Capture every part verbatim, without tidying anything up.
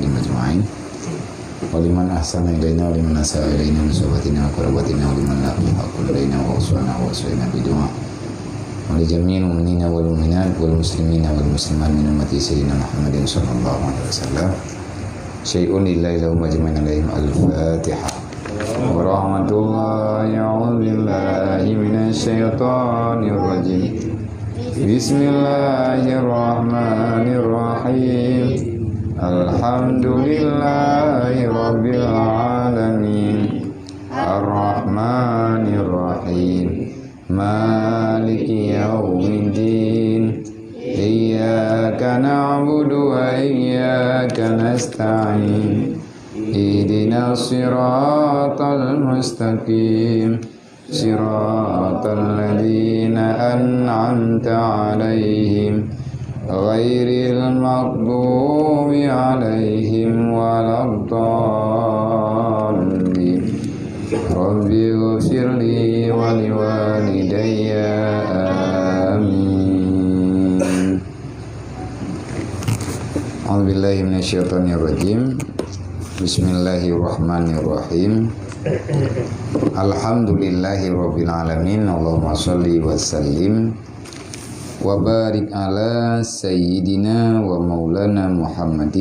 أجمعين. ولمن أحسن إلينا ولمن أساء إلينا من صحبتنا وقرابتنا ولمن له حق علينا وأوصانا وأوصينا بدعاء. ولجميع المؤمنين والمؤمنات والمسلمين والمسلمات من أمة سيدنا محمد صلى الله عليه وسلم. شيء لله لهم أجمعين عليهم الفاتحة. ورحمة الله. أعوذ بالله من الشيطان الرجيم. بسم الله الرحمن الرحيم. الحمد لله رب العالمين. الرحمن الرحيم. مالك يوم الدين. إياك نعبد وإياك نستعين. اهدنا الصراط المستقيم. صراط الذين أنعمت عليهم غير المغضوب عليهم ولا الضالين. رب اغفر لي ولوالدي. آمين. أعوذ بالله من الشيطان الرجيم. بسم الله الرحمن الرحيم. الحمد لله رب العالمين. اللهم صل وسلم وبارك على سيدنا ومولانا محمد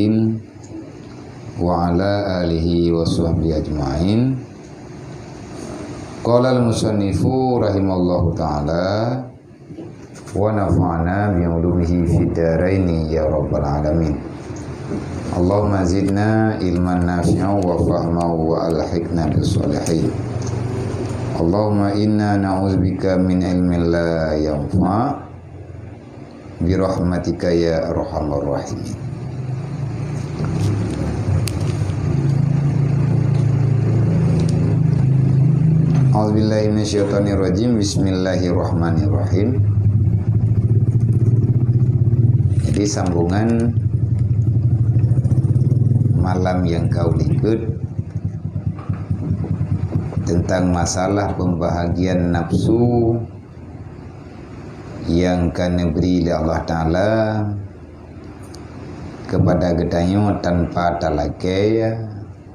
وعلى آله وصحبه أجمعين. قال المصنف رحمه الله تعالى، ونفعنا بعلومه في الدارين يا رب العالمين. اللهم زدنا علما نافعا وفهما وألحقنا بالصالحين. اللهم إنا نعوذ بك من علم لا ينفع برحمتك يا أرحم الراحمين. A'udzubillahi minasyaitonirrajim. Bismillahirrahmanirrahim. Jadi, sambungan malam nyang ka likot tentang masalah pembahagian nafsu nyang ka neubri lé Allah Taala kepada geutanyoe tanpa talakée,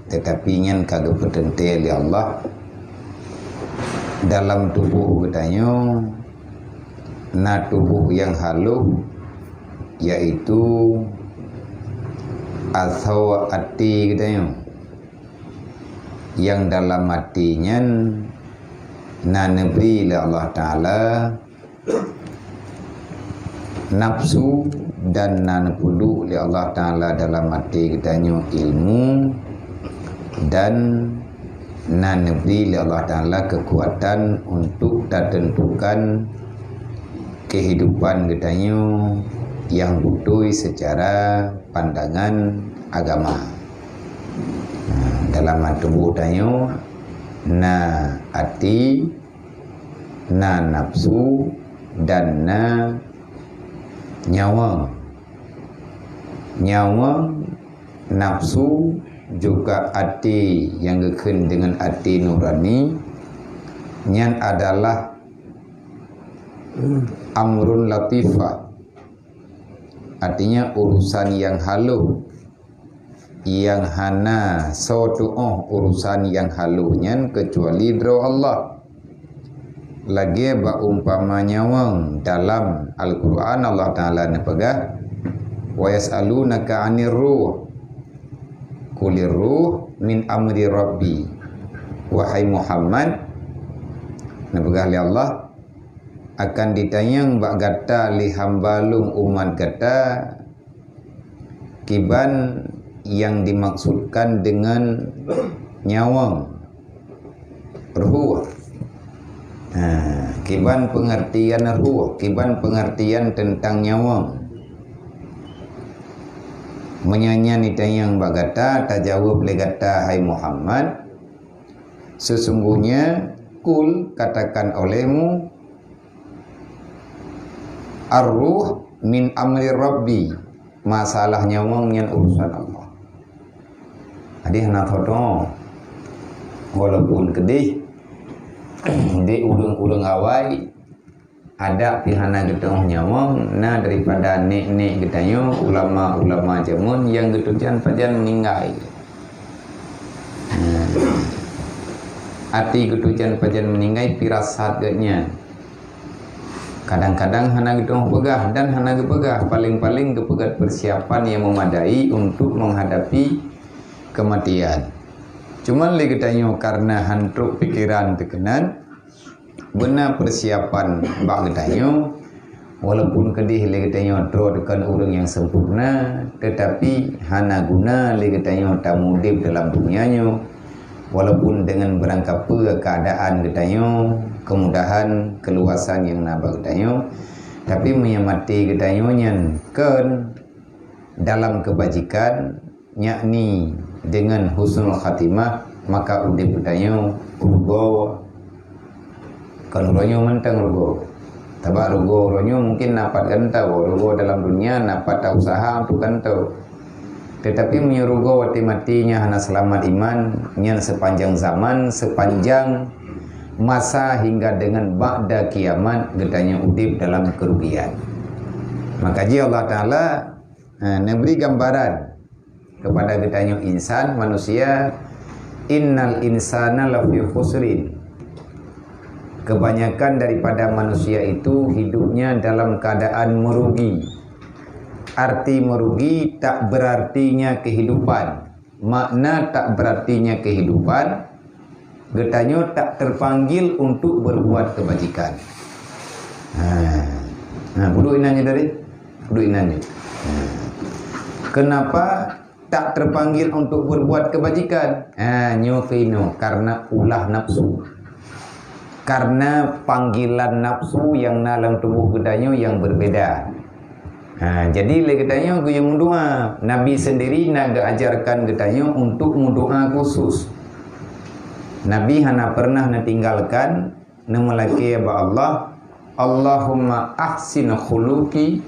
teutapi nyan ka geupeuteuntée lé Allah. Dalam tuboh geutanyoe na tuboh nyang halôh, yaitu asoe até geutanyoe. Nyang dalam até nyan na neubri lé Allah Taala nafsu dan na neupeuduek lé Allah Taala dalam até geutanyoe ilmu dan na neubri lé Allah Taala keukuatan untuk tateuntukan keuhidupan geutanyoe nyang beutôi seucara pandangan agama. Dalam tuboh tanyoe na até, na nafsu, dan na nyawöng. Nyawöng, nafsu, juga até nyang geukheun deungon até nurani, nyan adalah amrun latifah. Artinya, urusan nyang halôh, nyang hana soe tuoh urusan nyang halôh nyan keucuali droe Allah. Lagée bak umpama nyawöng, dalam Al-Qur'an Allah Taala neupeugah, "Wa yas'alunaka 'anir ruh, qulir ruh min amri rabbi." Wahai Muhammad, neupeugah lé Allah, akan jitanyong bak gata lé hamba Lôn umat gata, kiban nyang dimaksudkan deungon nyawöng, ruh. Ha, kiban peungeurtian ruh, kiban peungeurtian teuntang nyawöng. Meunyoe nyan jitanyong bak gata, tajaweueb lé gata, hai Muhammad, sesungguhnya, qul, katakan olehmu, "Ar-ruh min amri Rabbi," masalah nyawöng nyan urusan Allah. Jadi hana thot-thot, walaupun keudeh di ureuëng-ureuëng awai, Adak pih hana geutu'oh nyawöng na daripada nek-nek geutanyoe, ulama-ulama jameun nyang geutujan pajan meuninggai. Até geutujan pajan meuninggai, pirasat geuh nyan. Kadang-kadang hana geutu'oh peugah dan hana geupeugah, paléng-paléng geupeugah persiapan nyang memadai untuk menghadapi kematian. Cuman lé geutanyoe karena han trok pikeran teuh keunan, beuna persiapan bak geutanyoe, walaupun keudeh lé geutanyoe droe deukon ureuëng nyang sempurna, tetapi hana guna lé geutanyoe tamudeb dalam dunia nyoe, walaupun dengan beurangkapeue keadaan geutanyoe, kemudahan, keluasan nyang na bak geutanyoe, tapi meunyoe maté geutanyoe nyan kon dalam kebajikan, yakni dengan husnul khatimah, maka udeb geutanyoe rugoe. Kon uroe nyoe mantong rugoe. Sabab rugoe uroe nyoe mungkin na pat gantoe, rugoe dalam dunia na pat ta usaha untuk gantoe. Tetapi meunyoe rugoe watée maté nyan hana seulamat iman, nyan sepanjang zaman, sepanjang masa hingga dengan ba'da kiamat geutanyoe udeb dalam kerugian. Maka jih Allah Taala, ha, neubri gambaran kepada geutanyoe insan, manusia, "Innal insana lafi khusrin." Kebanyakan daripada manusia itu hidupnya dalam keadaan merugi. Arti merugi tak berartinya kehidupan. Makna tak berartinya kehidupan, geutanyoe tak terpanggil untuk berbuat kebajikan. Ha. Ha, peuduek inan nyoe tadi. Peuduek inan nyoe. Ha. Kenapa tak terpanggil untuk berbuat kebajikan? Ha, nyoe keunoe, karena ulah nafsu. Karena panggilan nafsu yang na lam tuboh geutanyoe yang berbeda. Ha, jadi lé geutanyoe geuyue meudoa. Nabi sendiri na geuajarkan geutanyoe untuk meudoa khusus. Nabi hana pernah neutinggalkan, neumeulakée bak Allah, "Allahumma ahsin khuluqi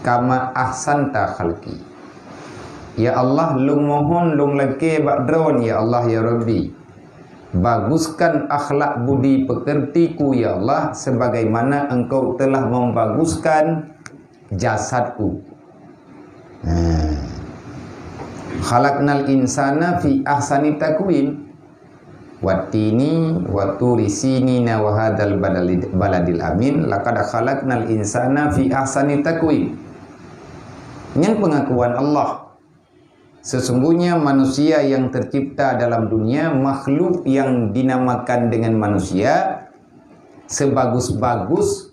kama ahsanta khalqi." Ya Allah, lôn mohon, lôn lakée bak Droe, ya Allah, ya Rabbi. Baguskan akhlak budi pekertiku, ya Allah, sebagaimana Engkau telah membaguskan jasadku. Nah. Khalaqnal insana fi ahsani taqwim. Wattini wa turi sinina wa hadzal badalid-, baladil amin. Laqad khalaqnal insana fi ahsani taqwim. Nyan pengakuan Allah. Sesungguhnya manusia yang tercipta dalam dunia, makhluk yang dinamakan dengan manusia, sebagus-bagus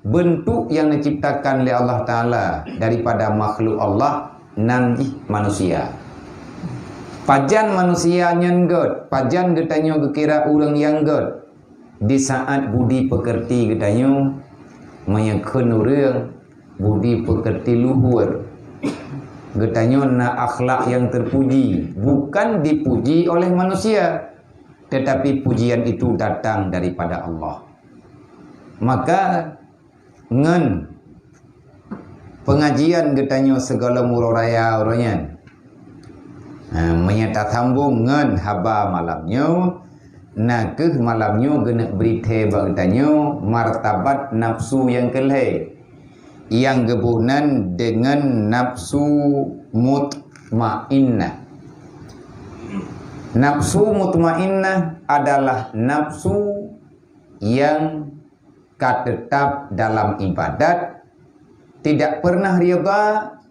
bentuk yang diciptakan lé Allah Taala daripada makhluk Allah, nan jih manusia. Pajan manusia nyan gét, pajan geutanyoe geukira ureuëng nyang gét? Di saat budi pekerti geutanyoe, meunyoe kheun ureuëng, budi pekerti luhur. Geutanyoe na akhlak yang terpuji, bukan dipuji oleh manusia, tetapi pujian itu datang daripada Allah. Maka, ngon pengajian geutanyoe sigohlom uroe raya uroe nyan, ha, meunyoe tasambong ngon haba malam nyoe, na kheueh malam nyoe geuneuk bri thée bak geutanyoe martabat nafsu nyang keu lhée, nyang geuboh nan deungon nafsu mutmainnah. Nafsu mutmainnah adalah nafsu yang ka tetap dalam ibadat, tidak pernah ridha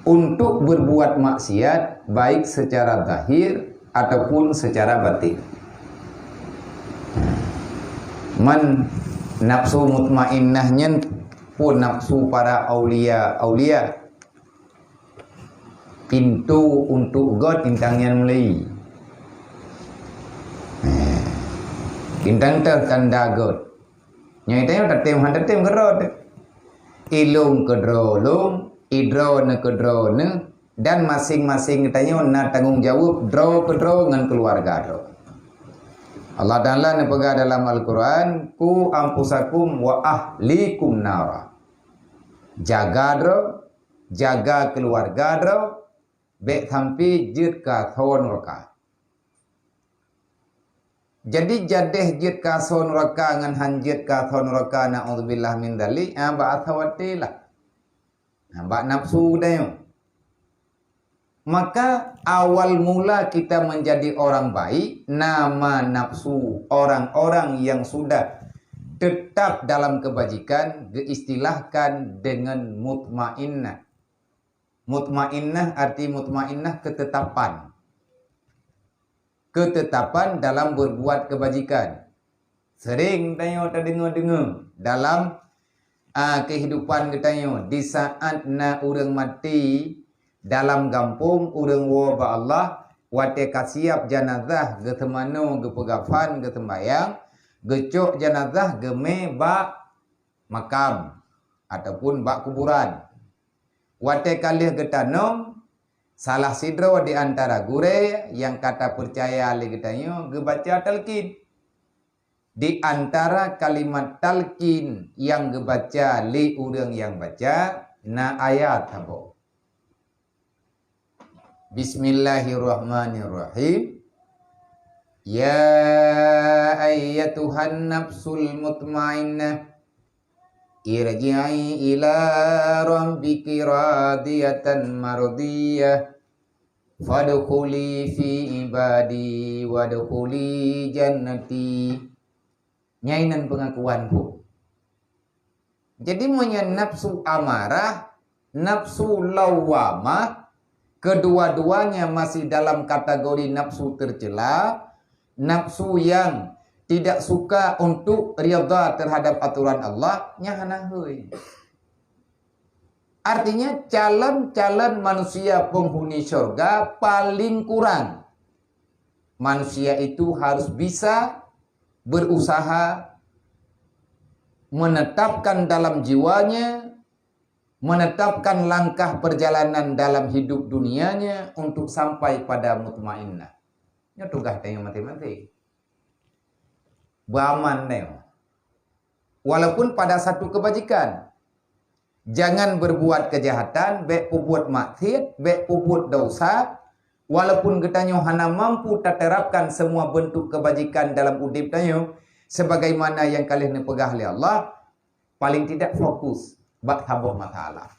untuk berbuat maksiat, baik secara zahir ataupun secara batin. Man nafsu mutmainnah nyan pun nafsu para aulia-aulia. Pintoe untuk gét intan nyan meuli. Eh, intan teuh tanda gét. Nyang tanyoe tatem han tatem keudroe teuh. Ilôn keudroe lôn, idroe neuh keudroe neuh, dan masing-masing tanyoe na tanggong jaweueb droe keudroe ngon keuluwarga droe. Allah Taala neupeugah dalam Al-Quran, "Qu anfusakum wa ahlikum nara." Jaga droe, jaga keuluwarga droe, bék sampoe jeuet keu asoe nuraka. Jadi jadeh jeuet keu asoe nuraka ngon han jeuet keu asoe nuraka, naudzubillah min dzalik, ah, bak asoe watée lah. Nah, bak nafsu geutanyoe. Maka awal mula kita menjadi orang baik, nama nafsu orang-orang yang sudah tetap dalam kebajikan geuistilahkan dengan mutmainnah. Mutmainnah, arti mutmainnah ketetapan. Ketetapan dalam berbuat kebajikan. Sering tanyoe tadeungoe-deungoe dalam, a, kehidupan geutanyoe, di saat na ureuëng maté dalam gampông, ureuëng woe bak Allah, watée ka siab janazah geuseumanoe, geupeugafan, geuseumbayang, geucok janazah geumé bak makam ataupun bak kuburan. Watée ka lheueh geutanom, salah sidroe di antara gurée nyang ka tapeucaya lé geutanyoe geubaca talqin. Di antara kalimat talqin nyang geubaca lé ureuëng nyang baca, na ayat saboh. Bismillahirrahmanirrahim. Ya ayyatuhan nafsul mutmainnah, irji'i ila rabbiki radiyatan mardiyah. Fadkhuli fi ibadi wadkhuli jannati. Nyan inan pengakuan ku. Jadi, meunyoe nafsu amarah, nafsu lawwamah, kedua-duanya masih dalam kategori nafsu tercela, nafsu yang tidak suka untuk ridha terhadap aturan Allah, nyan hana hôi. Artinya, calon-calon manusia penghuni syurga paling kurang, manusia itu harus bisa berusaha menetapkan dalam jiwanya, menetapkan langkah perjalanan dalam hidup dunianya untuk sampai pada mutmainnah. Nyoe tugaih tanyoe maté-maté. Beuaman tanyoe. Walaupun pada satu kebajikan. Jangan berbuat kejahatan, bék peubuet maksiat, bék peubuet dosa, walaupun geutanyoe hana mampu taterapkan semua bentuk kebajikan dalam udeb tanyoe, sebagaimana nyang ka lheueh neupeugah lé Allah, paling tidak fokus bak saboh masalah.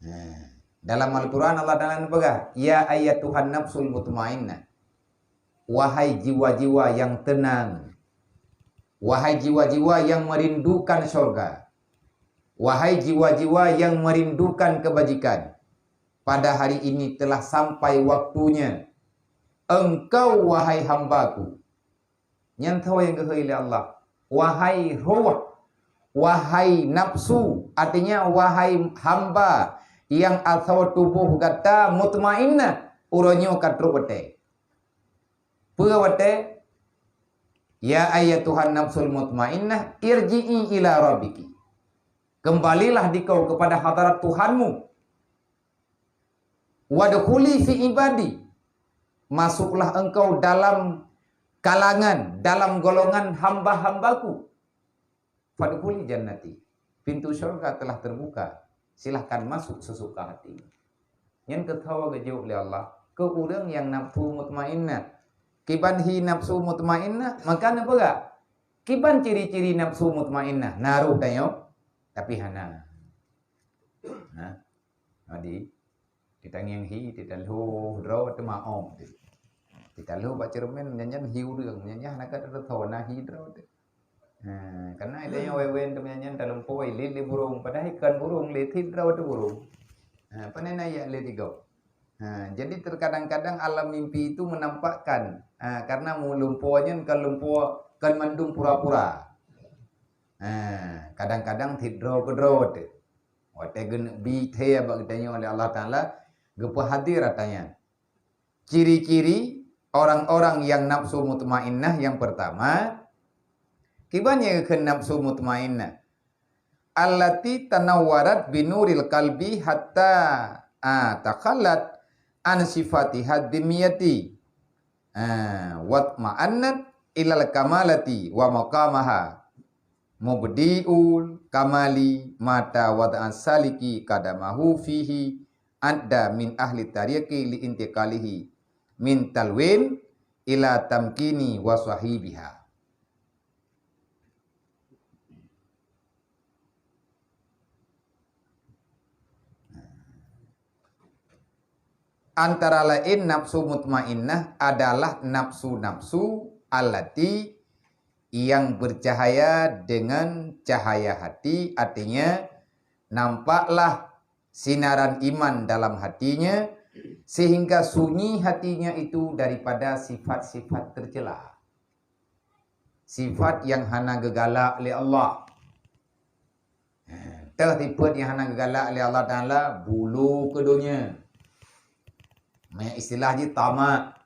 Nah, dalam Al-Quran Allah Taala neupeugah, "Ya ayyatuhan nafsul mutmainnah." Wahai jiwa-jiwa yang tenang, wahai jiwa-jiwa yang merindukan syurga, wahai jiwa-jiwa yang merindukan kebajikan, pada hari ini telah sampai waktunya engkau, wahai hamba-Ku. Nyan tho nyang geuhôi lé Allah, "Wahai roh, wahai nafsu," artinya, "Wahai hamba nyang asoe tuboh gata mutmainnah, uroe nyoe ka trok watée." Peue watée? "Ya ayyatuhan nafsul mutmainnah, irji'i ila rabbiki." Kembalilah dikau kepada hadarat Tuhanmu. "Wadkhuli fi ibadi." Masuklah engkau dalam kalangan, dalam golongan hamba-hamba-Ku. "Fadkhuli jannati." Pintu syurga telah terbuka. Silahkan masuk sesuka hatimu. Nyan keu tho geujaweueb lé Allah keu ureuëng nyang nafsu mutmainnah. Kiban hi nafsu mutmainnah, maka neupeugah, kiban ciri-ciri nafsu mutmainnah? Na roh tanyoe, tapi hana. Ha? Jadi, teutangieng hi, teutalhô droe teuma ôm. Teutalhô bak ceureumen, nyan-nyan hi ureuëng, nyan-nyan hana ka teutho na hi droe teuh. Ha, karena ada nyang wewen teuma nyan talumpoe lé, lé burung, padahai kon burung, lé thit droe teuh burung. Ha, pane na yak lé tigoe. Ha, jadi terkadang-kadang alam mimpi itu menampakkan, ha, karena mu-, lumpoe nyan kon lumpoe, kon mandum pura-pura. Ha, kadang-kadang thit droe keudroe teuh. Watée geuneuk bi thée bak geutanyoe lé Allah Taala, geupeuhadir ata nyan. Ciri-ciri orang-orang yang nafsu mutmainnah yang pertama, kiban nyang geukheun nafsu mutmainnah? "Allati tanawwarat binuril qalbi hatta, a, takhallat an sifatiha dzimiyati, a, watma'annat ilal kamalati wa maqamaha. Mubdi'ul kamali mata wada'an saliki qadamahu fihi adda min ahli tariqi li intiqalihi min talwin ila tamkini wa sahibiha. Antara lain nafsu mutmainnah adalah nafsu-nafsu allati yang bercahaya dengan cahaya hati, artinya nampaklah sinaran iman dalam hatinya, sehingga sunyi hatinya itu daripada sifat-sifat tercela. Sifat yang hana geugalak lé Allah. Teuh sifat yang hana geugalak lé Allah Taala, bulu keu donya. Meuistilah jih tamak,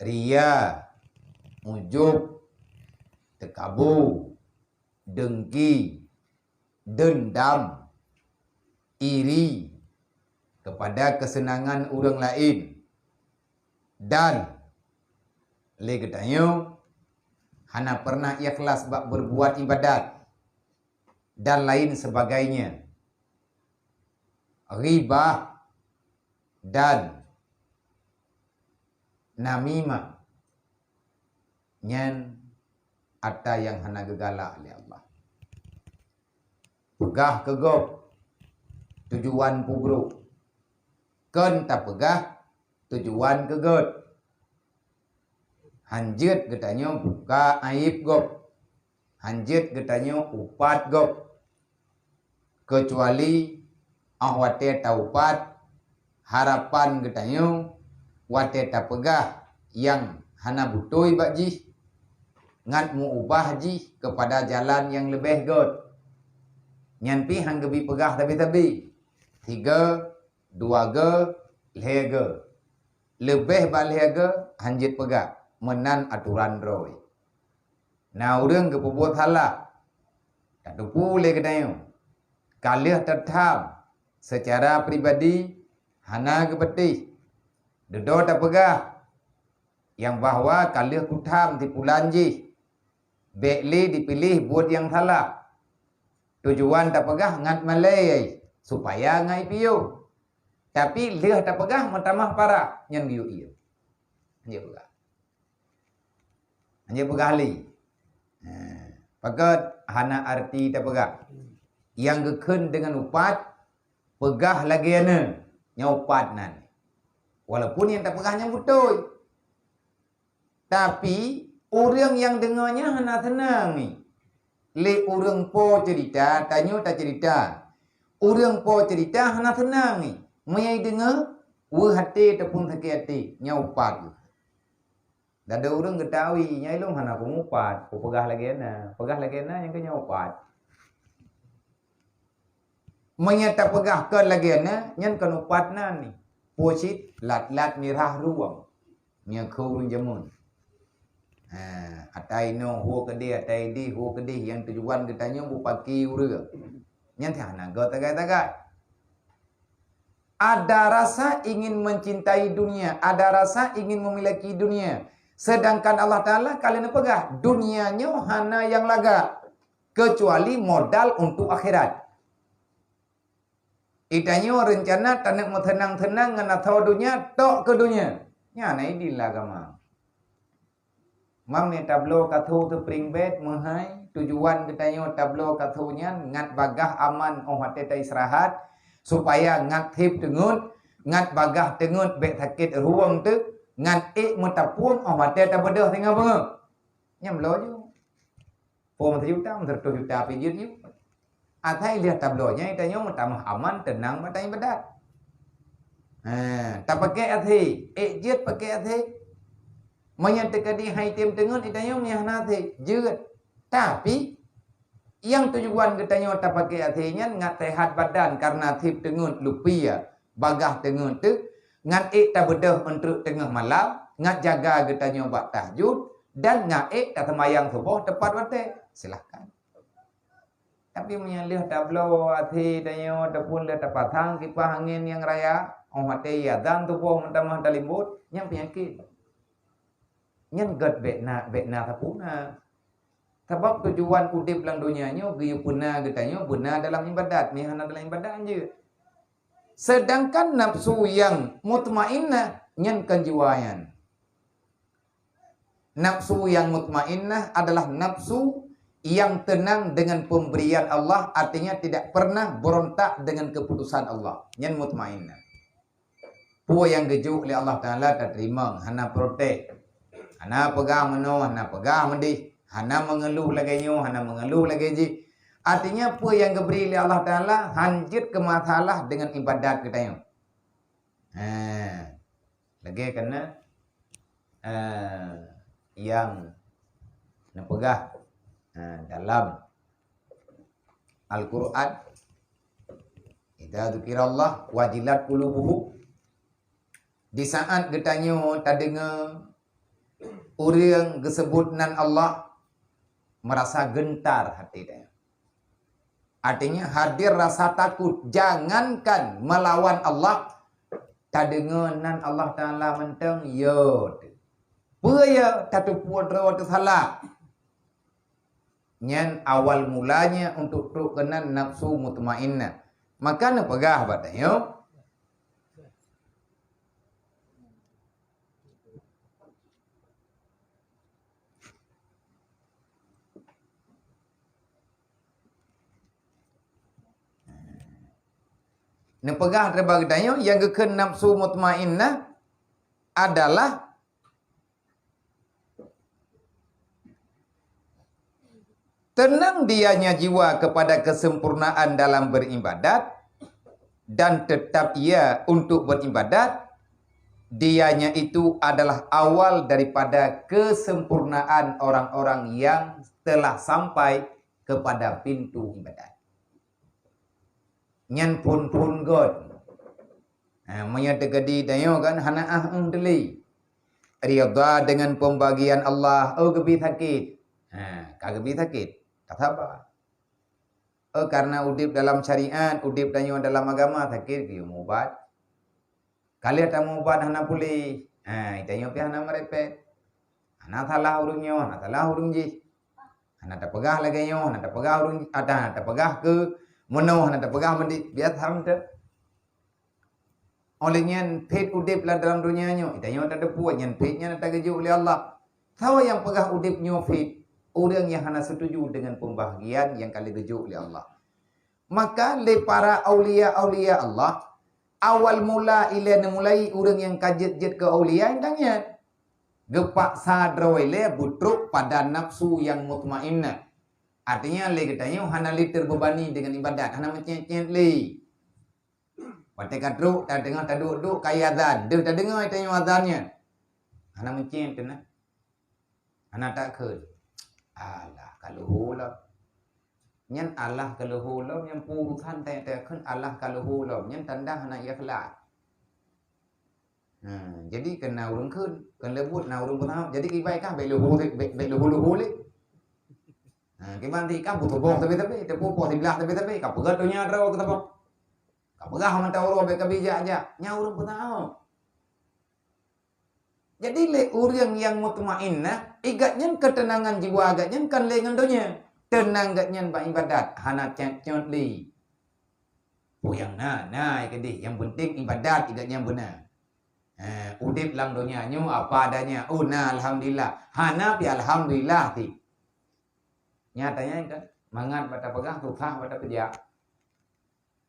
ria, ujub, teukabu, dengki, dendam, iri kepada kesenangan ureuëng laén, dan lé geutanyoe hana pernah ikhlas bak berbuat ibadat, dan lain sebagainya. Ghibah dan namimah, nyan atra nyang hana geugalak lé Allah. Peugah keu gob tujuan peubrok, kon tapeugah tujuan keu gét. Hanjeuet geutanyoe buka aib gob, hanjeuet geutanyoe upat gob, keucuali óh watée taupat, harapan geutanyoe watée tapeugah nyang hana beutôi bak jih, ngat meu-ubah jih keupada jalan nyang leubeh gét. Nyan pih han geubi peugah sabe-sabe, sigoe, dua goe, lhée goe. Leubeh bak lhée goe hanjeuet peugah, meunan atoran droe. Na ureuëng geupeubuet salah, tateupeue lé geutanyoe, ka lheueh teutham seucara pribadi hana geupatéh. Dudoe tapeugah nyang bahwa ka lheueh kutham sipulan jih, bék lé dipiléh buet nyang salah. Tujuan tapeugah ngat malée supaya ngai piôh. Tapi lheueh tapeugah meutamah parah, nyan geuyue ié. Hanjeuet peugah. Hanjeuet peugah lé. Ha, pakon hana arti tapeugah. Nyang geukheun deungon upat, peugah lagée na, nyoe upat nan. Walaupun nyang tapeugah nyan beutôi. Tapi ureuëng nyang deungoe nyan hana seunang ngi. Lé ureuëng po ceurita, tanyoe taceurita. Ureuëng po ceurita hana seunang ngi. Meunyoe deungoe, weueh até ataupun sakét até, nyoe upat geuh. Dada ureuëng geutawi, nyoe lôn hana peumupat, kupeugah lagée na. Peugah lagée na nyang keu nyoe upat. Meunyoe tapeugah kon lagée na, nyan kon upat nan ni. Peue cit lat-lat mirah ruweueng. Nyang keu ureuëng jameun. Ha, atai inoe ho keudeh, atai ideh ho keudeh, nyang tujuan geutanyoe beupaki ureuëng. Nyan teuh hana gét tagai-tagai. Ada rasa ingin mencintai dunia, ada rasa ingin memiliki dunia. Sedangkan Allah Taala ka lheueh neupeugah, dunia nyoe hana nyang lagak, kecuali modal untuk akhirat. Itanyoe reuncana taneuk meuseunang-seunang ngon asoe donya, tok keu donya. Nyan na idin lam agama. Mam mita bloe katho teuprieng bét meuhai, tujuan geutanyoe tabloe katho nyan ngat bagaih aman óh watée taistirahat, supaya ngat seb teungeut, ngat bagaih teungeut bék sakét ruweueng teuk, ngat ék meutapueng óh watée tabeudôh singoh beungoh. Nyan bloe ju. Phon seujuta, meuseureutôh juta pih jeuet ju. Asai lheueh tabloe nyan, tanyoe meutamah aman, teunang bak iébadat. Ha, tapakék asé, ék jeuet pakék asé. Meunyoe teukeudi han item teungeut, tanyoe meunyoe hana asé, jeuet. Tapi, nyang tujuan geutanyoe tapakék asé nyan ngat seuhat badan kareuna seb teungeut lupie. Bagaih teungeut teuk, ngat ék tabeudôh eunteuk teungoh malam, ngat jaga geutanyoe bak tahajud, dan ngat ék taseumayang suboh teupat watée. Silahkan. Tapi meunyoe lheueh tabloe asé tanyoe ataupun lheueh tapasang kipah angén nyang raya, óh watée azan suboh meutamah talimbot, nyan peunyakét. Nyan gét bék na, bék na sapeue na. Sabab tujuan udeb lam donya nyoe geuyue peuna geutanyoe beuna dalam iébadat, meuhana dalam iébadat jeuet. Sedangkan nafsu nyang mutmainnah nyan kon jiwa nyan. Nafsu yang mutmainnah adalah nafsu yang tenang dengan pemberian Allah, artinya tidak pernah berontak dengan keputusan Allah. Nyan mutmainnah. Peue nyang geujok lé Allah Taala tateurimong, hana protes. Hana peugah meunoe, hana peugah meudeh, hana mengeluh lagée nyoe, hana mengeluh lagée jih. Artinya peue nyang geubri lé Allah Taala han jeuet keu masalah dengan ibadat geutanyoe. Ha. Lagée keunan, eh, nyang neupeugah, eh, dalam Al-Quran, "Idza dzukirallah wajilat qulubuhum." Di saat geutanyoe tadeungoe ureuëng geuseubut nan Allah, meurasa geuntar hati tanyoe. Artinya hadir rasa takut, jangankan melawan Allah, tadeungoe nan Allah Taala mantong, yo teuh. Peue ya tateupeue droe teusalah? Nyan awal mulanya untuk trok keunan nafsu mutmainnah. Maka neupeugah bak tanyoe, neupeugah teubang geutanyoe nyang geukheun nafsu mutmainnah adalah tenang dianya jiwa kepada kesempurnaan dalam beribadat dan tetap ia untuk beribadat, dianya itu adalah awal daripada kesempurnaan orang-orang yang telah sampai kepada pintu ibadat. Nyan phon-phon göt. Ha, meunyoe teukeudi tanyoe kan hana ah-éh teuh lé. Ridha dengan pembagian Allah, oh geubi sakét. Ha, ka geubi sakét, ka saba. Oh karena udeb dalam syariat, udeb tanyoe dalam agama, sakét geuyue mubat. Ka lheueh tamubat hana puléh. Ha, tanyoe pih hana meurepet. Hana salah ureuëng nyoe, hana salah ureuëng jih. Hana tapeugah lagée nyoe, hana tapeugah ureuëng, ada hana tapeugah keu meunoe, hana tapeugah meudeh, biasa mantong. Óh lheueh nyan phét udeb lam dalam donya nyoe, tanyoe tateupeue nyan phét nyan tageujok lé Allah. Sawa nyang peugah udeb nyoe phét? Ureuëng nyang hana setuju dengan pembahagian nyang ka lheueh geujok lé Allah. Maka lé para aulia-aulia Allah, awal mula ilée neumulai ureuëng nyang ka jeuet-jeuet keu aulia nyang tangiet. Geupaksa droe ilée beutrok pada nafsu nyang mutmainnah. Artinya lé geutanyoe hana lé teubebani dengan ibadat, hana meucét-cét lé. Watée ka trok, tadeungoe taduek-duek ka azan, deuh tadeungoe tanyoe azan nyan. Hana meucét teuh na. Hana takheun, "Alah, ka leuhô lom." Nyan alah ka leuhô lom, nyan peurusan teuh takheun alah ka leuhô lom, nyan tanda hana ikhlas. Ha, jadi keu na ureuëng kheun, keu leubuet na ureuëng peusahob. Jadi kiban kah bék leuhô, bék, bék leuhô-leuhô lé. Ha, kiban kah beutuboh sabe-sabe, teupeue poh siblaih sabe-sabe, ka peugah donya droe keu saboh. Ka peugah mata uroe bék ka bijak-jak, nyan ureuëng peusahob. Jadi lé ureuëng nyang mutmainnah, igat nyan keuteunangan jiwa geuh nyan kan lé ngon donya. Teunang geuh nyan bak ibadat, hana cét-cét lé. Peue nyang na, na keudeh. Nyang peunteng ibadat igat nyan beuna. Eh, udeb lam donya nyoe apa adanya. Oh, na alhamdulillah. Hana pih alhamdulillah ti. Nyata nyan kan, mangat bak tapeugah, susah bak tapeujak.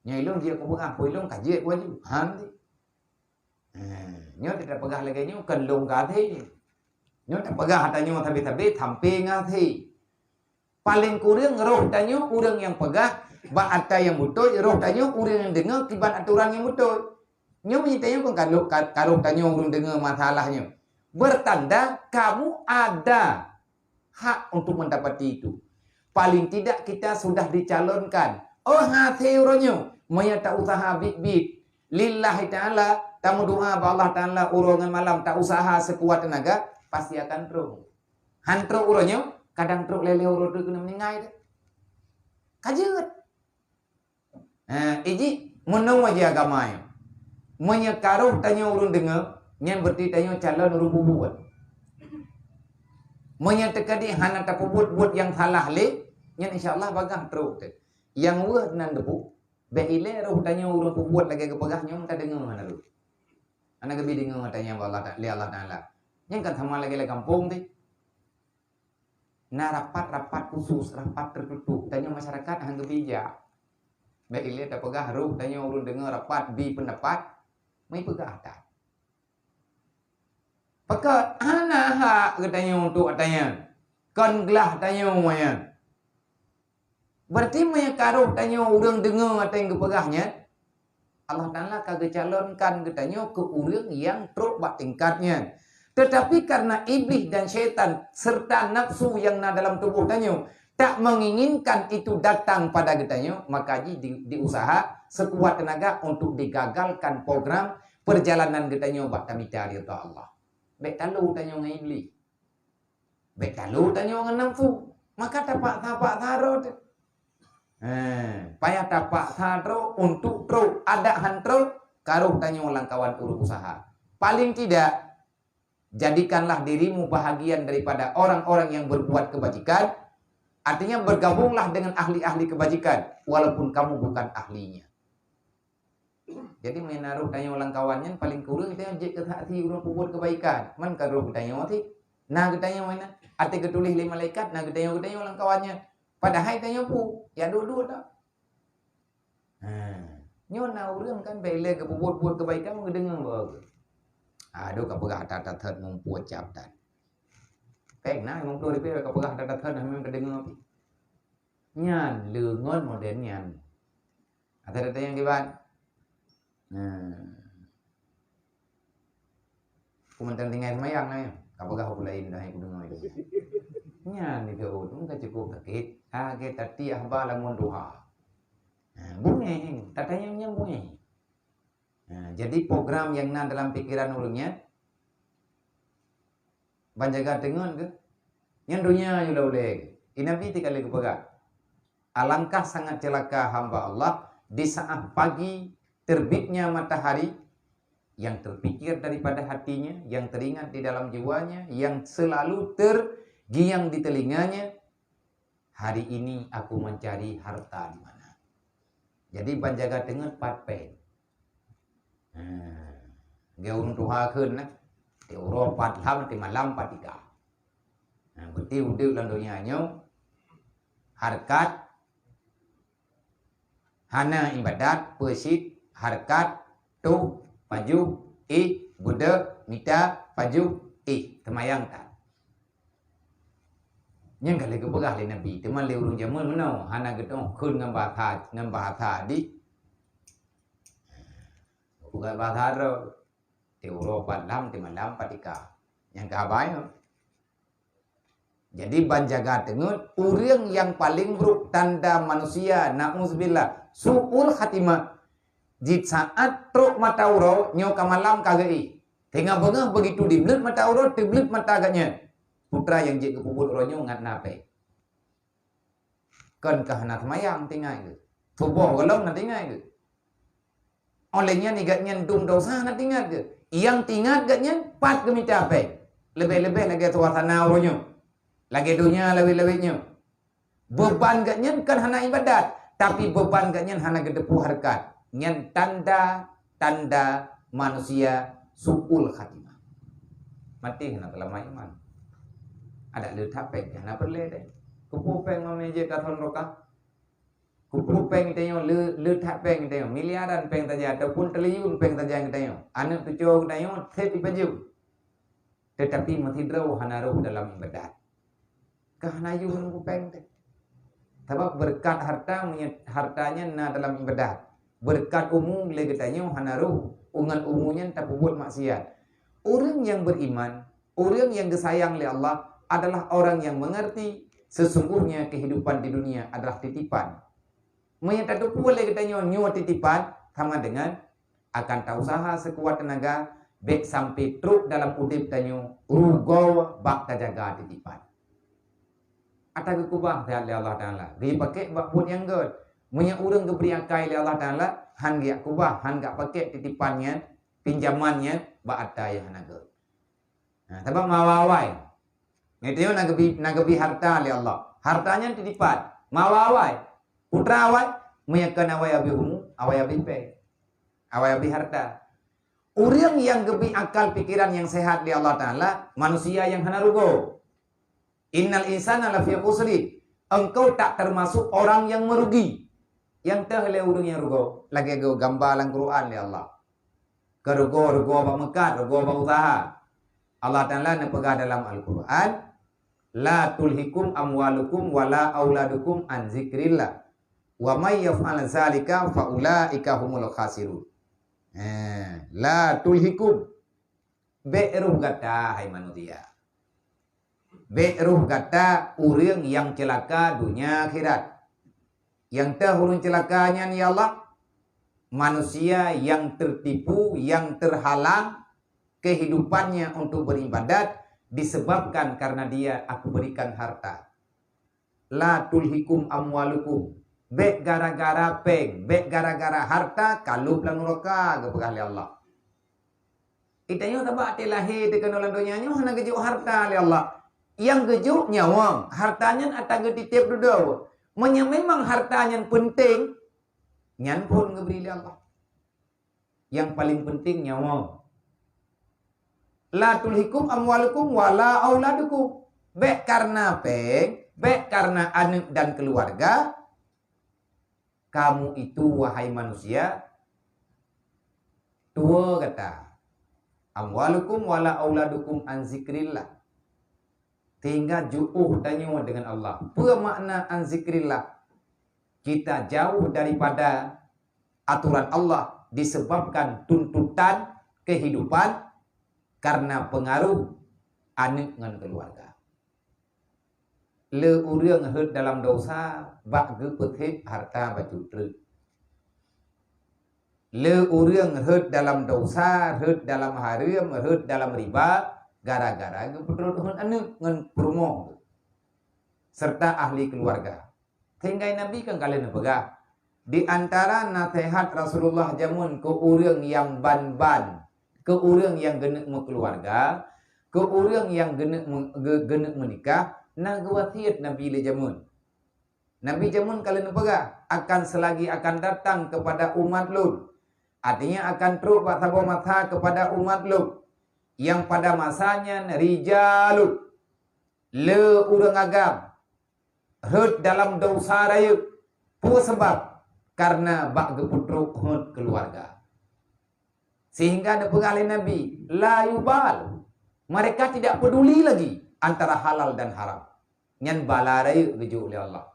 Nyoe ilôn jeuet kupeugah, peue ilôn ka jeuet kuaju. Han ti. Eh, nyoe tapeugah lagée nyoe kon lôn ka até. Nyoe tapeugah ata nyoe sabe-sabe sampe ngon até. Paléng kureueng roh tanyoe ureuëng nyang peugah bak ata nyang beutôi, roh tanyoe ureuëng nyang deungoe kiban atoran nyang beutôi. Nyoe meunyoe tanyoe kon ka roh, ka, ka roh tanyoe ureuëng deungoe masalah nyoe. Bertanda kamu ada hak untuk mendapati itu. Paling tidak kita sudah dicalonkan. Oh, hase uroe nyoe, meunyoe ta-usaha biet-biet lillahi ta'ala, tameudoa bak Allah Ta'ala uroe ngon malam, ta-usaha seukuat teunaga, pasti akan trok. Han trok uroe nyoe, kadang trok lhée-lhée uroe teuk keuneuk meuninggai deh. Ka jeuet. Ha, iji meunoe ji agama nyoe. Meunyoe ka roh tanyoe ureuëng deungoe, nyan berarti tanyoe calon ureuëng peubuet. Meunyoe teukeudi hana tapeubuet buet nyang salah lé, nyan insya Allah bagaih trok teuh. Nyang weueh nan teupeu, bék ilée roh tanyoe ureuëng peubuet lagée geupeugah nyoe tadeungoe hana roh. Hana geubi deungoe tanyoe bak Allah Ta-, lé Allah Taala. Nyan kan sama lagée lam gampông teuh. Na rapat-rapat khusus, rapat tertutup. Tanyoe masyarakat hana geubri jak. Bèk ilèe tapeugah roh tanyoe ureueng deungoe rapat bi pendapat, meupeugah that. Pakon hana hak geutanyoe untuk ata nyan. Kon glah tanyoe nyan. Berarti meunyoe ka roh tanyoe ureueng deungoe ata nyang geupeugah nyan, Allah Taala ka geucalonkan geutanyoe keu ureueng nyang trok bak tingkat nyan. Tetapi karena iblih dan syaitan serta nafsu nyang na dalam tuboh tanyoe tak menginginkan itu datang pada geutanyoe, maka ji di, diusaha sekuat tenaga untuk digagalkan program perjalanan geutanyoe bak tamita ridha Allah. Bèk talo tanyoe ngon iblih. Bèk talo tanyoe ngon nafsu. Maka tapaksa-paksa droe teuh. He, payah tapaksa droe untuk trok, adak han trok, ka roh tanyoe lam kawan ureueng usaha. Paling tidak, jadikanlah dirimu bahagian daripada orang-orang yang berbuat kebajikan. Artinya, bergabunglah dengan ahli-ahli kebajikan, walaupun kamu bukan ahlinya. Jadi, meunyoe na roh tanyoe lam kawan nyan, paling kureueng tanyoe jeuet keu saksi ureueng peubuet keubaikan. Man ka roh geutanyoe cit. Na geutanyoe na, até geutuléh lé malaikat, na geutanyoe, geutanyoe lam kawan nyan. Padahai tanyoe peue, ya duek-duek dak. Ha. Nyoe na ureueng kan bèk lé geupeubuet-buet keubaikan, geudeungoe bak. Aduh, ka peugah that-that muphom cap that. Pèng na limong ploh ribèe ka peugah that-that, memang geudeungoe pih. Nyan leungon model nyan. Ata-ata nyang kiban. Nah. Ku mantong tinggai seumayang na, ya. Ka peugah ureueng laén dah, ku deungoe itu. Nyan itu, tu ka cukup sakét. Lagèe tatiah ba lam duha. Nah, bungéh, tatanyong nyan bungéh. Nah, jadi program nyang na dalam pikeran ureueng nyan, ban jaga teungeut keuh. Nyan donya yue la ulèe. I Nabi teuka lheueh geupeugah, "Alangkah sangat celaka hamba Allah di saat pagi terbitnya matahari, yang terpikir daripada hatinya, yang teringat di dalam jiwanya, yang selalu tergiang di telinganya, 'Hari ini aku mencari harta di mana?'" Jadi ban jaga teungeut pat pèng. Ha, lagèe ureueng tuha kheun na, "Tiep uroe pat lam, tiep malam pat tika." Ha, berarti udép lam donya nyoe hareukat, hana ibadat, peusit, hareukat, toh, pajoh, éh, beudôh, mita, pajoh, éh, teumayang that. Nyan ka lheueh geupeugah lé Nabi, teuma lé ureueng jameun meunoe hana geutanyoe kheun ngon bahasa, ngon bahasa di. Bukan bahasa droe. Tiep uroe pat lam, tiep malam pat tika. Nyang ka haba nyoe. Jadi ban jaga teungeut, ureueng nyang paleng brok tanda manusia, nauzubillah, su'ul khatimah. Di saat trok mata uroe, nyoe ka malam ka geuéh. Teungoh beungoh begitu dibleuet mata uroe, teubleuet mata geuh nyan. Putra nyang jeuet geupeubuet uroe nyoe ngat na pèng. Kon ka hana seumayang teuingat geuh. Suboh gohlom na teuingat geuh. Óh lheueh nyan, i gobnyan dum desya na teuingat geuh. Nyang teuingat gobnyan pat geumita pèng. Leubeh-leubeh lagèe suasana uroe nyoe. Lagèe donya lawét-lawét nyoe. Beuban gobnyan kon hana ibadat, tapi beuban gobnyan hana geuteupeue hareukat. Nyan tanda-tanda manusia su'ul khatimah. Maté hana teulama iman. Adak le that pèng hana peureulèe deh. Keupeue pèng mamèh jeuet ka thôn rokah? Keupeue pèng tanyoe le, le that pèng tanyoe? Miliaran pèng saja ataupun triliun pèng saja tanyoe. Aneuk cucoe tanyoe sép ipajoh. Tetapi meusidroe hana rôh dalam ibadat. Ka hana yue ngon pèng teuh. Sabab beureukat harta, meunyoe harta nyan na dalam ibadat. Beureukat umu lé geutanyoe hana rôh, ngon umu nyan tapeubuet maksiat. Ureueng nyang beriman, ureueng nyang geusayang lé Allah adalah orang yang mengerti sesungguhnya kehidupan di dunia adalah titipan. Meunyoe tateupeue lé geutanyoe nyoe titipan, sama dengan akan tausaha seukuat teunaga bèk sampai trok dalam udép tanyoe rugoe bak tajaga titipan. Ata geukeubah siat lé Allah Taala, geupakèk bak buet nyang gèt. Meunyoe ureueng geubri akai lé Allah Taala, han geujak keubah, han geujak pakèk titipan nyan, pinjaman nyan bak ata nyang hana gèt. Nah, sabab meuawai-awai. Nyan tanyoe na geubri, na geubri harta lé Allah. Harta nyan titipan. Meuawai-awai. Putra awai, meunyoe kon awai abéh umu, awai abéh pèng. Awai abéh harta. Ureueng nyang geubri akal pikiran nyang sehat lé Allah Taala, manusia nyang hana rugoe. "Innal insana lafi khusrin." Engkau tak termasuk orang yang merugi. Nyang teuh lé ureuëng nyang rugoe, lagée geuh gamba lam Quran lé Allah. Keurugoe-rugoe bak meukat, rugoe bak usaha. Allah Taala neupeugah dalam Al-Quran, "La tulhikum amwalukum wala auladukum an zikrillah. Wa may yaf'al zalika fa ulaika humul khasirun." Eh, la tulhikum. Bék roh gata, hai manusia. Bék roh gata ureuëng nyang ceulaka donya akhirat. Nyang teuh ureuëng ceulaka nyan, ya Allah, manusia nyang teutipu, nyang teuhalang kehidupannya untuk beribadat disebabkan karena dia Aku berikan harta. "La tulhikum amwalukum." Bék gara-gara péng, bék gara-gara harta ka lheueh lam nuraka, geupeugah lé Allah. Geutanyoe sabab até lahé teukeunong lam donya nyoe hana geujok harta lé Allah. Nyang geujok nyawa, harta nyan ata geutitép dudoe. Meunyoe memang harta nyan peunteng, nyan phon geubri lé Allah. Nyang paleng peunteng nyawa. "La tulhikum amwalukum wala auladukum." Bék karena péng, bék karena aneuëk dan keuluwarga, kamu itu, wahai manusia, tuwoe gata. "Amwalukum wala auladukum an zikrillah." Sehingga jiôh tanyoe deungon Allah. Peue makna an zikrillah? Kita jauh daripada aturan Allah disebabkan tuntutan kehidupan karena pengaruh aneuëk ngon keuluwarga. Le ureuëng rhot dalam desya bak geupeutheb harta bacut treuk. Le ureuëng rhot dalam desya, rhot dalam hareuem, rhot dalam riba gara-gara geupeutrok rhot aneuëk ngon peurumoh, serta ahli keuluwarga. Sehingga Nabi kan ka lheueh neupeugah, di antara naseuhat Rasulullah jameun keu ureuëng nyang ban-ban, keu ureuëng nyang geuneuk meukeuluwarga, keu ureuëng nyang geuneuk me-, ge-, geuneuk meunikah, na geuwasiet Nabi lé jameun. Nabi jameun ka lheueh neupeugah, "Akan seulagi akan datang kepada umat lôn." Artinya akan trok bak saboh masa kepada umat lôn. Nyang pada masa nyan rijalun, le ureuëng agam, rhot dalam desya rayeuk. Peue sabab? Karena bak geupeutrok rhot keuluwarga. Sehingga neupeugah lé Nabi, "La yubal." Mereka tidak peduli lagi antara halal dan haram. Nyan bala rayeuk geujok lé Allah.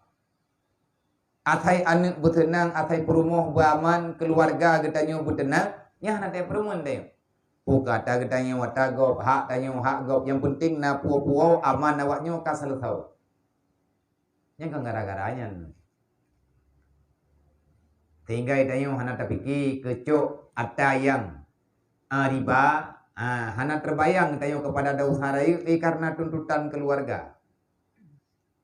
Asai aneuëk beuseunang, asai peurumoh beuaman, keuluwarga geutanyoe beuteunang, nyan hana teupeureumeun tanyoe. Peue ka ata geutanyoe ata gob, hak tanyoe hak gob, nyang peunteng na peue-peue aman awak nyoe ka seuleusoe. Nyan kan gara-gara nyan. Sehingga tanyoe hana tapike keucok ata nyang, ah, riba, ah, hana teubayang tanyoe kepada desya rayeuk, eh, karena tuntutan keuluwarga.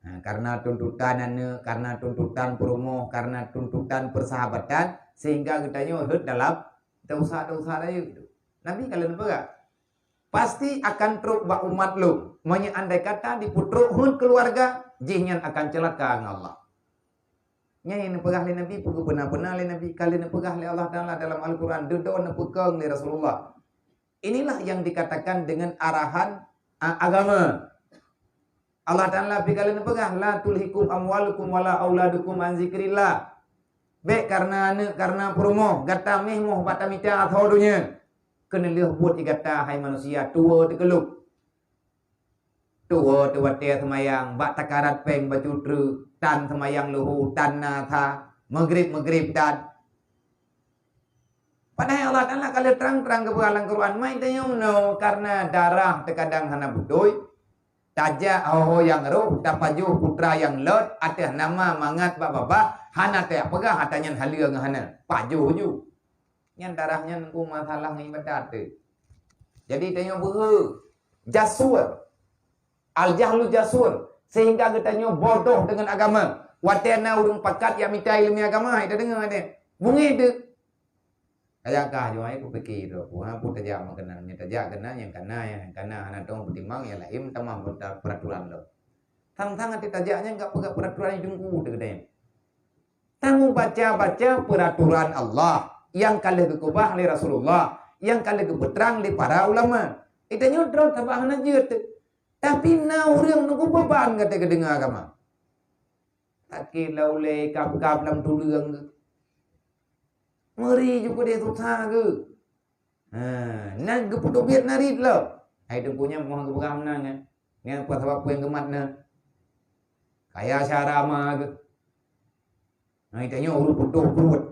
Nah, karena tuntutan aneuëk, karena tuntutan peurumoh, karena tuntutan persahabatan, sehingga geutanyoe rhot dalam desya-desya rayeuk itu. Nabi ka lheueh neupeugah, "Pasti akan trok bak umat lôn, meunyoe andai kata dipeutrok rhot keuluwarga, jih nyan akan ceulaka ngon Allah." Nyan nyang neupeugah lé Nabi, peue geupeuna-peuna lé Nabi, ka lheueh neupeugah lé Allah Taala dalam Al-Quran, dudoe neupeukong lé Rasulullah. Inilah yang dikatakan dengan arahan, a, agama. Allah Taala pi ka lheueh neupeugah, "La tulhikum amwalukum wala auladukum an zikrillah." Bék karena aneuëk, karena peurumoh, gata méh moh bak tamita atho donya. Keuneulheueh buet di gata, hai manusia, tuwoe teukeulok. Tuwoe teuwatée seumayang, bak takarat péng bacut treuk, tan seumayang leuhô, tan na sa, meugrib-meugrib tan. Padahai Allah Taala ka lheueh trang-trang geupeugah lam Quran, mai tanyoe meunoe, karena darah teukadang hana beutôi, tajak ho-ho nyang roh, tapajoh putra nyang lôt ateueh nama mangat bak babah, hana tapeugah ata nyan haleue ngon hana, pajoh ju. Nyan darah nyan ku masalah ngon ibadat teuh. Jadi tanyoe beuhe jasur. Al-jahlu jasur. Sehingga geutanyoe bodoh deungon agama. Watée na ureuëng pakat jak mita iéleumé agama, hai tadeungoe deh. Bungéh teuh. Tajak kah jua, ai kupike droe, peue hana peue tajak meukeunang, nyoe tajak keunan nyang kana, nyang kana hana tong peutimang, nyang laén tamah beuta-, peuraturan lom. Sang-sang até tajak nyan gak peugah peuraturan nyang teungku teuh geutanyoe. Tamubaca-baca peuraturan Allah nyang ka lheueh geukeubah lé Rasulullah, nyang ka lheueh geupeutrang lé para ulama. Geutanyoe droe sabab hana jeuet teuh. Tapi na ureuëng nunggu beban gata keudeungoe agama. Sakét lam ulée, kab-kab lam tuleueng geuh. Meuri ju keudeh susah geuh. Ha, na geupeuduek biet narit lom. Hai teungku nyan moh geupeugah meunan nyan. Nyan peue sabab peue nyang geumat na. Kaya syara ma geuh. Nah, itanyoe ureuëng putôh pruet.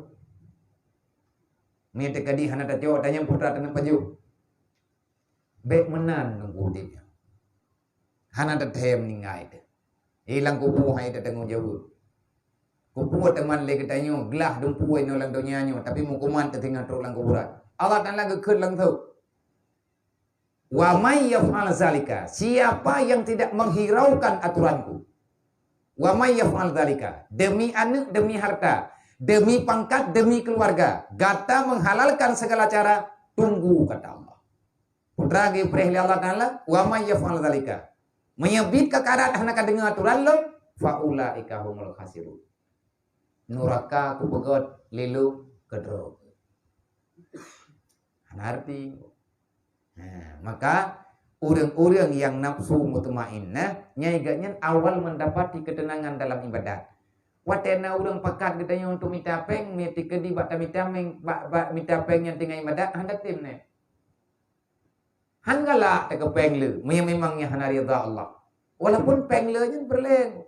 Mie teuka di hana tacok, tanyong putra teuneuk pajoh. Bék meunan nunggu udeb nyoe. Hana teuthèe meuninggai teuh. Ilang kubu hai teutanggong jaweueb. Kubu teuman lé geutanyoe glah dumpeue inoe lam donya nyoe, tapi meukuman teutinggai trok lam kuburan. Allah Taala geukheun langsung. Wa may yaf'al zalika, siapa yang tidak menghiraukan aturanku. Wa may yaf'al zalika, demi aneuk, demi harta, demi pangkat, demi keluarga, gata menghalalkan segala cara, tunggu kata Allah. Putra geupreh lé Allah Taala, wa may yaf'al zalika. Meunyoe biet ka karat hana ka deungoe aturan lom, fa ulaika humul khasirun. Nuraka kupeugöt lé lôn keudroe. Hana arti. Nah, maka ureuëng-ureuëng nyang nafsu mutmainnah, nyai geuhnyan awal mendapati ketenangan dalam ibadat. Watée na ureuëng pakat geutanyoe untuk mita péng, meuti keudi bak tamita méng, bak, bak mita péng nyang tinggai ibadat, hana tem nyan. Han galak teukeupéng le, meunyoe memang nyan hana ridha Allah. Walaupun péng le nyan peureulée.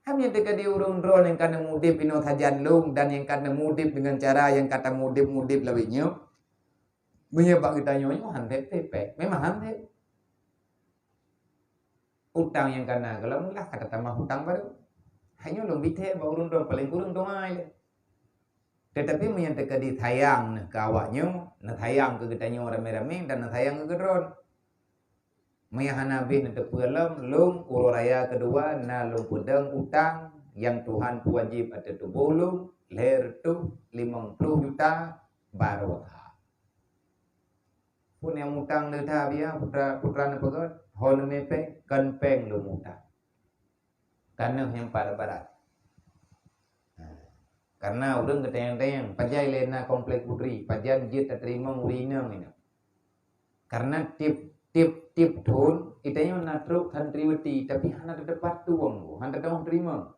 Hana teuka di ureuëng droe nyang ka neumudeb inoe sajan lôn dan nyang ka neumudeb deungon cara nyang ka tamudeb-mudeb lawét nyoe. Meunyoe bak geutanyoe nyoe han that pépék, memang han that. Utang nyang ka na gohlom lah ka tatamah utang barô. Hai nyoe lôn bithée bak ureuëng droe paleng kureueng dua lé. Teutapi meunyoe teuka disayang neuh keu awak nyoe, neusayang keu geutanyoe ramé-ramé dan neusayang keu keudroe. Meunyoe hana beh neuteupeue lom, lôn uroe raya keudua na lôn peudong utang nyang Tuhan peuwajéb ateueh tuboh lôn lhée reutôh limong ploh juta baroe that. Peue nyang utang le that biya putra, putra neupeugah, ho neumé péng, kon péng lôn utang. Tanoh nyang pat barat. Karena ureuëng geutanyong-tanyong, pajan lé na komplek putri, pajan jeuet tateurimong ureuëng inong inoe. Karena tiep, tiep, tiep thon, geutanyoe na trok santriwati, tapi hana teupat tueng, hana teurimong.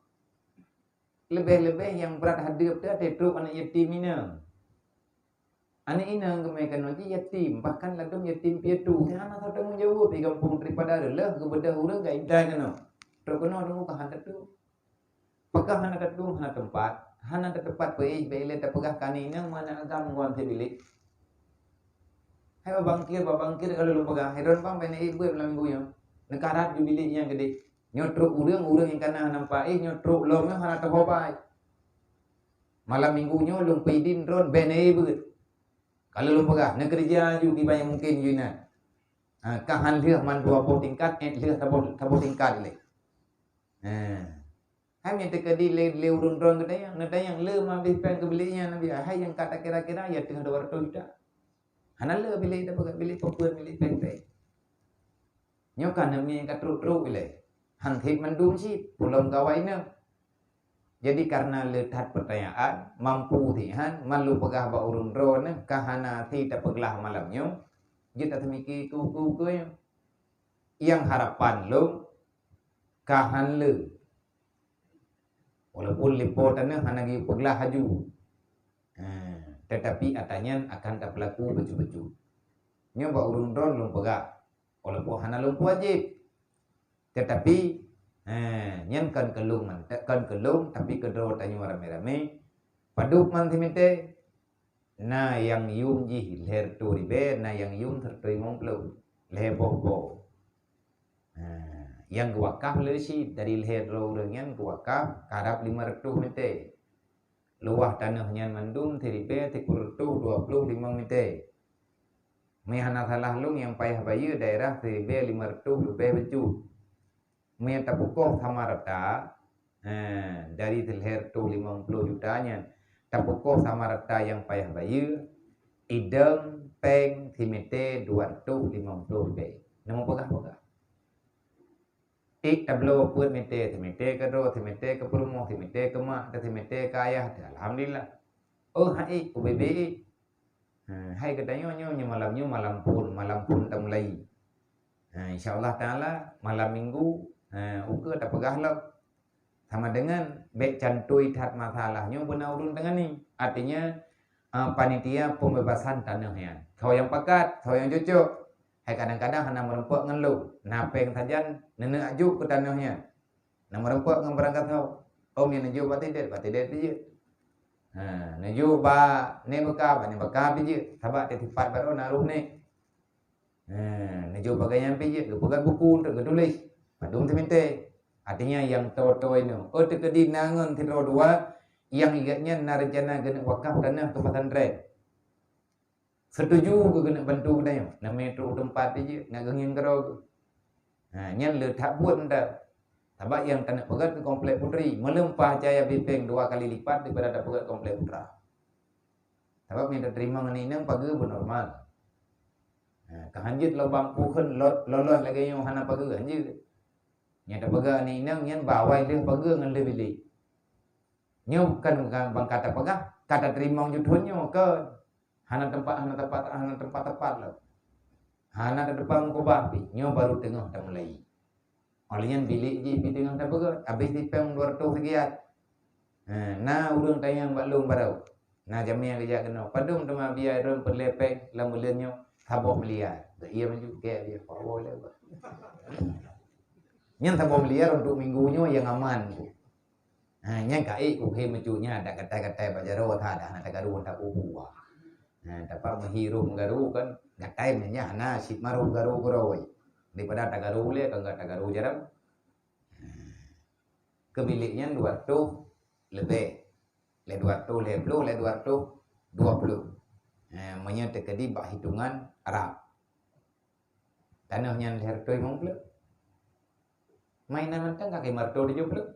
Leubeh-leubeh nyang brat hadeueb teuh trok aneuk yatim inong. Aneuk inong geumé keunoe jih yatim, bahkan ladôm yatim piatu. Hana soe tanggung jaweueb di gampông daripada reuloh geubeudôh ureuëng ka intai keunoe. Trok keunoe deungoe ka hana teutu. Pakon hana teutu, hana teumpat, hana teuteumpat peuéh, bék lé tapeugah keu aneuk inong meuaneuk agam ngon sibilék. Hai babangkir, babangkir ka lôn peugah, hai droen bang bék na éh beuet malam minggu nyoe. Neukarat ju bilék nyang keudeh. Nyoe trok ureuëng, ureuëng nyang ka na nampak éh, nyoe trok lom nyoe hana teuhobai. Malam minggu nyoe lôn peudin droen bék na éh beuet. Ka lôn peugah, neukeureuja ju kiban nyang mungken ju inan. Ha, ka han lheueh man dua boh tingkat, ék lheueh saboh, saboh tingkat lé. Ha. Hai meunan teuka di lé, lé ureuëng droen geutanyong, neutanyong le ma beh péng keu bilék nyan, Nabi, hai nyang ka takira-kira ya teuh dua reutôh juta. Hana le bilék tapeugah bilék peue-peue bilék péng-péng. Nyoe ka neumie ka trok-trok ilée. Han that mandum cit, pulom gawai nyoe. Jadi karena le that peutanyaan, mampu sihan, man lôn peugah bak ureuëng droe nyoe, ka hana si tapeuglah malam nyoe, jeuet taseumike keu-keu nyoe. Nyang harapan lôn, ka han le. Walaupun lipo tanoh hana geupeuglah laju. Ha, tetapi ata nyan akan tapeulaku bacut-bacut. Nyoe bak ureuëng droe lôn peugah. Walaupun hana lôn peuwajéb. Tetapi, eh, nyan kon keu lôn mantong, kon keu lôn, tapi keudroe tanyoe ramé-ramé. Padub man simitée, na nyang yum jih lhée reutôh ribée, na nyang yum sireutôh limong ploh, lhée boh-boh. Nah, nyang geuwakaf le cit dari lhée droe ureuëng nyan geuwakaf karab limong reutôh mitée. Luwah tanoh nyan mandum siribée sikureueng reutôh dua ploh limong mitée. Meuhana salah lôn nyang payah bayeue daerah siribée limong reutôh leubeh bacut. Meunyoe tapeukoh sama rata, eh, dari lhée reutôh limong ploh juta nyan, tapeukoh sama rata nyang payah bayeue, idong péng simitée dua reutôh limong ploh leubeh. Neumeung peugah-peugah. Ék tabloe peuet mitée, simitée keudroe, simitée keu peurumoh, simitée keu mak, simitée keu ayah, alhamdulillah. Oh, hai, ubé-bé. Ha, hai geutanyoe nyoe, nyoe malam nyoe malam phon, malam phon tamulai. Ha, insya Allah Taala malam minggu, ha, ukeue tapeugah lom. Sama dengan bék cantui that masalah nyoe beuna ureuëng teungani. Artinya, eh, panitia pembebasan tanoh nyan. Soe nyang pakat, soe nyang cocok. Hai kadang-kadang hana meureumpok ngon lôn. Na péng sajan neuneuk aju keu tanoh nyan. Na meureumpok ngon barang gasoe. Om nyang neujok bak tidet, bak tidet pih jeuet. Ha, neujok bak nibaka, bak nibaka pih jeuet. Sabab tiep-tiep pat baroe na roh nèk. Ha, neujok bak gobnyan pih jeuet, geupeugah buku untuk geutuléh. Padum teuminta. Artinya nyang toe-toe nyoe. Oh, teukeudi na ngon sidroe dua nyang igét nyan na reuncana geuneuk wakaf tanoh keu pesantren. Setuju keu keuneuk bantu geutanyoe, namé trok teumpat jih, nak geungieng keudroe. Ha, nyan le that buet nda. Sabab nyang taneuk peugét keu Komplek Putri, meuleumpah cahya bipeng dua kali lipat daripada tapeugét Komplek Putra. Sabab nyang tateurimong ngon inong pageue beunormal. Ha, ka hanjeuet lubang pukon lo-, loloh lagée nyoe hana pageue, hanjeuet. Nyang tapeugét ngon inong nyan bawai lheueh pageue ngon lheueh bilék. Nyoe bukan bang kata peugah, kata teurimong judhon nyoe kon. Hana teumpat, hana teumpat, hana teumpat-teumpat lom. Hana teumpat meukeubah pih, nyoe baru teungoh tamulai. Óh lheueh nyan bilék jih pih teungoh tapeugét, habéh sipeng dua reutôh sigiat. Ha, na ureuëng tanyong bak lôn baroe. Na jamé geujak keunoe, padum teuma biaya droen peureulée péng lam buleuen nyoe, saboh miliar. Geuiya maju keu dia, poh woe lé. Nyan saboh miliar untuk minggu nyoe nyang aman. Ha, nyan ka ék kuhe meucuk nyan, dak gatai-gatai bak jaroe that, dak hana tagaru, hana takubu. Ha, tapak meuhirup meugaru kan, gatai nyan hana sit maru garu keudroe. Daripada tagaru lé, kan gak tagaru jarang. Ha. Keu bilék nyan dua reutôh leubeh. Lé dua reutôh lhée ploh, lé dua reutôh dua ploh. Ha, meunyoe teukeudi bak hitongan Arab. Tanoh nyan lhée reutôh limong ploh. Mainan mantong kaki marto tujoh ploh.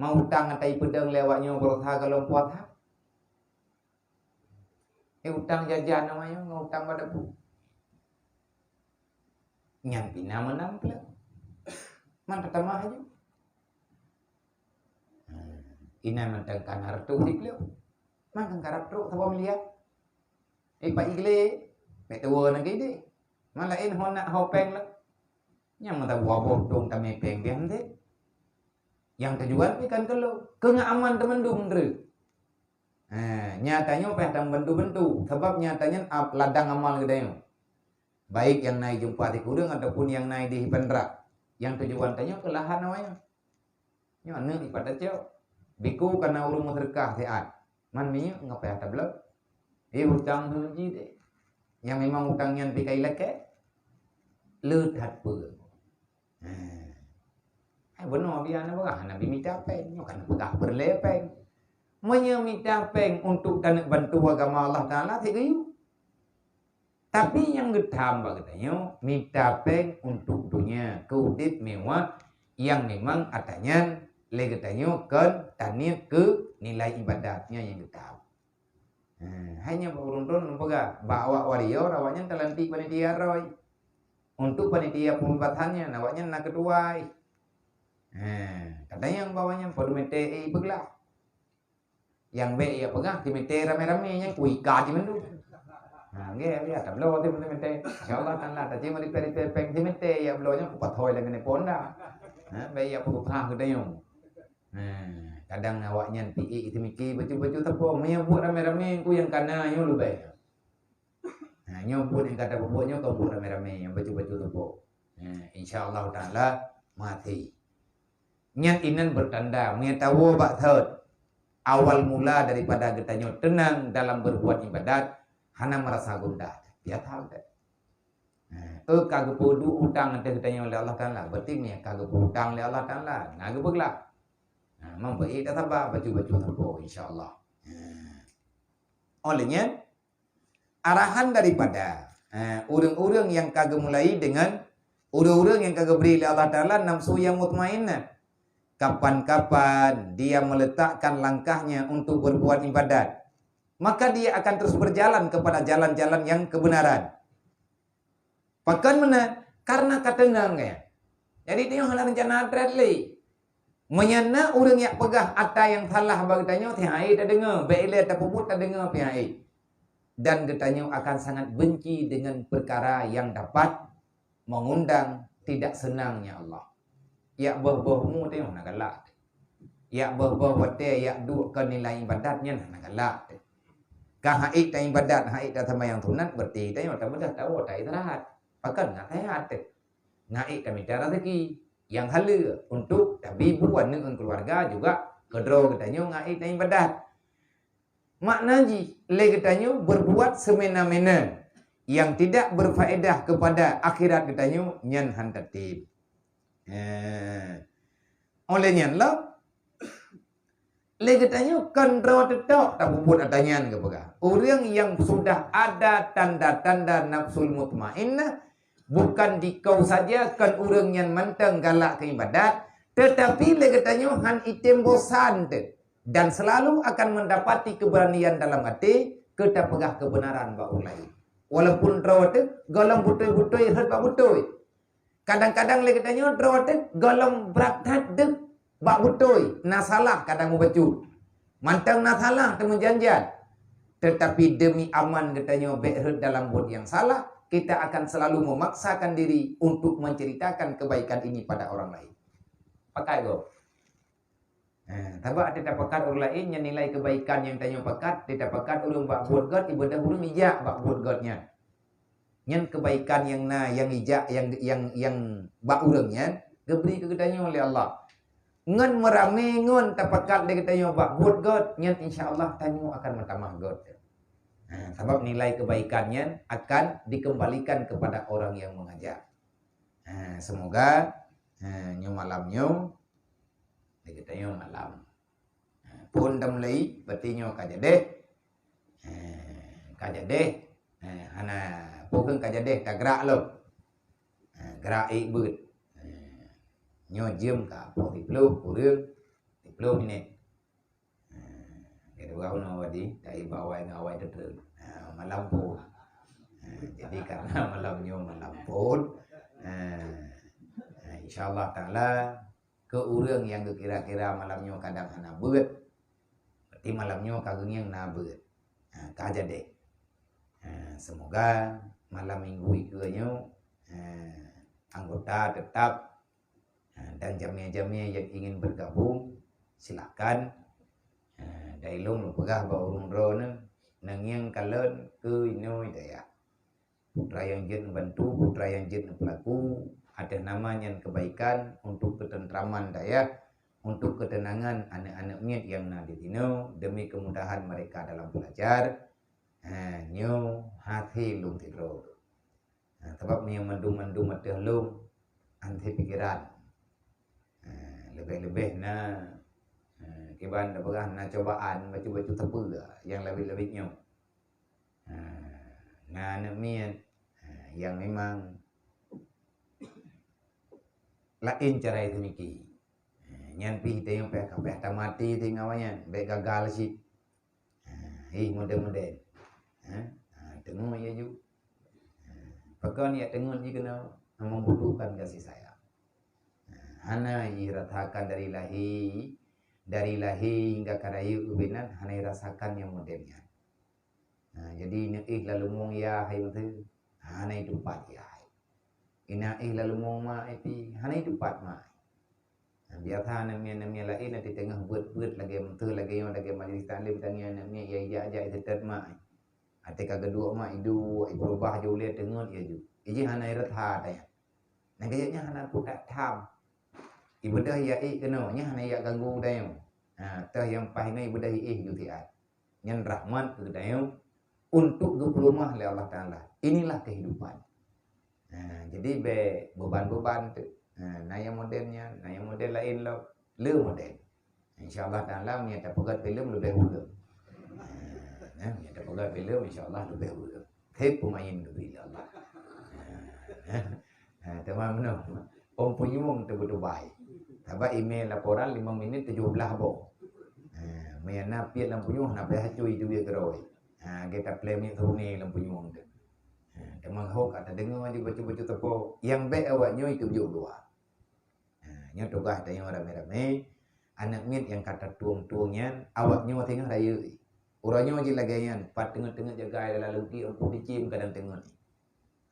Mau utang ata ipeudong lé awak nyoe berusaha golom puasa. Eh, utang jajan nama nyoe, ngon utang bak dapu. Nyan pih na meunan ploh. Man tatamah aju. Hmm. Inan mantong ka na reutôh di ploh. Man kan karab trok saboh miliar. Eh, Pak Igle, bék tuwo na gede. Man laén ho nak ho péng lah. Nyang meuta buah boh dong tamé péng biang deh. Yang tujuan pih kan keu lôn. Keu ngak aman teumandum treuk. Ha, nyata nyoe payah tabantu-bantu. Sabab nyata nyan ap-, ladang amal geutanyoe. Baik nyang na jumpa di kureueng ataupun nyang na di hipan rak. Yang tujuan tanyoe keu lahan awaknyan. Nyoe aneuk ipat tacok. Biku kana ureuëng meuseudeukah siat. Man minyeuk ngon payah tabloe. Eh, utang tu ji deh. Nyang memang utang nyan pih ka ilakée. Le that peue. Ha. Hai bunoe biya na peugah, Nabi mita péng. Nyoe kan peugah peureulée péng. Meunyoe mita péng untuk taneuk bantu agama Allah Taala, sit geuyue. Tapi nyang geutham bak geutanyoe, mita péng untuk donya, keu udeb mewah nyang memang ata nyan lé geutanyoe kon taniet keu nilai ibadat nyan nyang geutham. Ha, hai nyan bak ureuëng droen lôn peugah, bak awak warrior, awaknyan talantik panitia roi. Untuk panitia pembebasan nyan, awaknyan na keutuai. Ha, katanyong bak awaknyan, padum mete, eh, ipeuglah. Nyang bék ya peugah, timete ramé-ramé nyan kuika di mandum. Ha, nggih, ya, tabloe timete. Insya Allah Taala, taci meuripée-ripée péng timete, ya bloe nyan kupathoi lagée ngon ponda. Ha, bék ya peugah geutanyoe. Ha, kadang awaknyan piék teumiki bacut-bacut teupok. Meunyoe buet ramé-ramé, ku nyang kana nyoe leubeh. Ha, nyoe buet nyang ka tapeubuet nyoe kon buet ramé-ramé, nyang bacut-bacut teupok. Ha, insya Allah Taala mati. Nyan inan bertanda, meunyoe tawoe bak thot, awal mula daripada geutanyoe teunang dalam berbuat ibadat, hana merasa gundah. Biasa saja. Ha, eh, ka geupeuduek utang ateueh geutanyoe lé Allah Taala, berarti meunyoe ka geupeuutang lé Allah Taala, na geupeuglah. Ha, memberi dah sabar, bacut-bacut teupok, insya Allah. Ha. Oleh nyan, arahan daripada, eh, ureuëng-ureuëng nyang ka geumulai dengan ureuëng-ureuëng nyang ka geubri lé Allah Taala nafsu yang mutmainnah. Kapan-kapan dia meletakkan langkahnya untuk berbuat ibadat, maka dia akan terus berjalan kepada jalan-jalan yang kebenaran. Pakon meunan? Karena ka teunang ya. Jadi, tanyoe hana reuncana treb lé. Meunyoe na ureuëng nyang peugah ata nyang salah bak geutanyoe, teuhai tadeungoe, bék ilée tapeubuet tadeungoe pih hai. Dan geutanyoe akan sangat benci dengan perkara yang dapat mengundang tidak senangnya Allah. Yak boh-boh mu teuh na galak. Yak boh-boh watée yak duek keu nilai ibadat nyan na galak. Ka hai ta ibadat, hai ta seumayang sunat, berarti tanyoe tabeudôh tawoe ta istirahat. Pakon na sehat teuh. Na ék tamita rezeki nyang haleue untuk tabi bu aneuëk ngon keuluwarga juga keudroe geutanyoe ngon ék taibadat. Makna jih, lé geutanyoe berbuat semena-mena yang tidak berfaedah kepada akhirat geutanyoe nyan han tatem. Eh. Oleh nyan lom, lé geutanyoe kon droe teutok tapubuet ata nyan geupeugah. Ureuëng nyang sudah ada tanda-tanda nafsul mutmainnah, bukan dikau saja kon ureuëng nyan mantong galak keu ibadat, tetapi lé geutanyoe han item bosan teuh dan selalu akan mendapati keberanian dalam até keu tapeugah kebenaran bak ureuëng laén. Walaupun droe teuh gohlom beutôi-beutôi rhot bak beutôi. Kadang-kadang lé geutanyoe droe teuh gohlom brat that deuh bak beutôi, na salah kadang mubacut. Mantong na salah teumeujan-jan. Tetapi demi aman geutanyoe bék rhot dalam buet nyang salah, kita akan selalu memaksakan diri untuk menceritakan kebaikan ini pada orang lain. Pakat gob. Ha, sabab ata tapakat ureuëng laén nyan nilai kebaikan nyang tanyoe pakat, ata tapakat ureuëng bak buet gét, ibadah ureuëng ijak bak buet gét nyan. Nyan kebaikan nyang na, nyang ijak, nyang, nyang, nyang bak ureuëng nyan geubri keu geutanyoe lé Allah. Ngon meuramé ngon tapakat lé geutanyoe bak buet gét, nyan insya Allah tanyoe akan meutamah gét. Ha, sabab nilai kebaikan nyan akan dikembalikan kepada orang yang mengajak. Ha, semoga, ha, nyoe malam nyoe lé geutanyoe malam. Ha, phon dam lei, berarti nyoe ka jadeh. Ha, ka jadeh. Ha, hana phon ka jadeh, ka gerak lom. Ha, gerak ék beuet. Ha, nyoe jeuem ka poh siploh kureueng siploh minét. Ha, jadi ureuëng unoe wadi, dari bawai ngon awai teutreun. Ha, malam phon. Ha, jadi karena malam nyoe malam phon. Ha, ha, insya Allah Taala, keu ureuëng nyang geukira-kira malam nyoe kadang hana beuet, berarti malam nyoe ka geungieng na beuet. Ha, ka jadeh. Ha, semoga malam minggu ikeue nyoe, ha, anggota tetap, ha, dan jamé-jamé yang ingin bergabung, silakan. Ha, dari lôn lôn peugah bak ureuëng droeneuh, neungieng kalon keu inoe dayah. Putra nyang jeuet neubantu, putra nyang jeuet neupeulaku, atas nama nyan kebaikan untuk ketentraman dayah, untuk ketenangan aneuk-aneuk miet nyang na di sinoe, demi kemudahan mereka dalam belajar. Ha, nyoe hase lôn sidroe. Ha, sabab meunyoe mandum-mandum ateueh lôn, han sipikeran. Ha, leubeh-leubeh na, ha, kiban tapeugah na cobaan, bacut-bacut sapeue nyang labit-labit nyoe. Ha, na aneuk miet, ha, nyang memang laén cara jiseumiké. Ha, nyan pih tanyoe payah ka payah tamati teuh ngon awaknyan, bék gagal cit. Ha, hih model-model. Ha, ha, teungoh ya ju. Ha, pakon ya teungoh jih keunoe membutuhkan kasih sayang. Ha, hana jirasakan dari lahé, dari lahé hingga ka rayeuk ubé nan hana jirasakan nyang model nyan. Ha, jadi ineuk éh laleumoe ya hai meuteue, hana jitupat ya hai. Ineuk éh laleumoe ma ai pih, hana jitupat ma ai. Ha, biasa aneuk miet-aneuk miet laén até teungoh beuet-beuet lagée meuteue lagée nyoe lagée majelis taklim tangieng aneuk miet ya ijak-jak iseutôt ma ai. Até ka geuduek ma iduek, ipeurubah ju ulée teungeut ya ju. Ijih hana irot ha tanya. Nyang keujieb nyan hana peudak tham. Ibeudôh ya ék keunoe, nyan hana ya ganggu tanyoe. Ha, toh nyang paih nyoe ibeudôh iéh ju siat. Nyan rahmat keu geutanyoe untuk geupeuleumah lé Allah Taala. Inilah kehidupan. Ha, jadi bék beban-beban tu. Ha, na nyang model nyan, na nyang model laén lom, le model. Insya Allah Taala meunyo tapeugét filem leubeh ulem. Ha, meunyo tapeugét filem insya Allah leubeh ulem. Thép peumain keu Allah. Ha, ha, teuma meunoe. Ôn punyueng teubeuteubai. Sabab imé laporan limong minit tujoh blaih boh. Ha, meunyo na piet lam punyueng na payah cui teubiet keudroe. Ha, gata plé miet seurune lam punyueng tu. Ha, teuma ho ka tadeungoe di bacut-bacut teupeu nyang bék awak nyoe iteujok luwa. Ha, nyoe tugaih tanyoe ramé-ramé. Aneuk miet nyang ka tatueng-tueng nyan awak nyoe singoh rayeuk. Uroe nyoe jih lagée nyan, pat teungeut-teungeut jagai lam luti ampôn dicém kadang teungeut.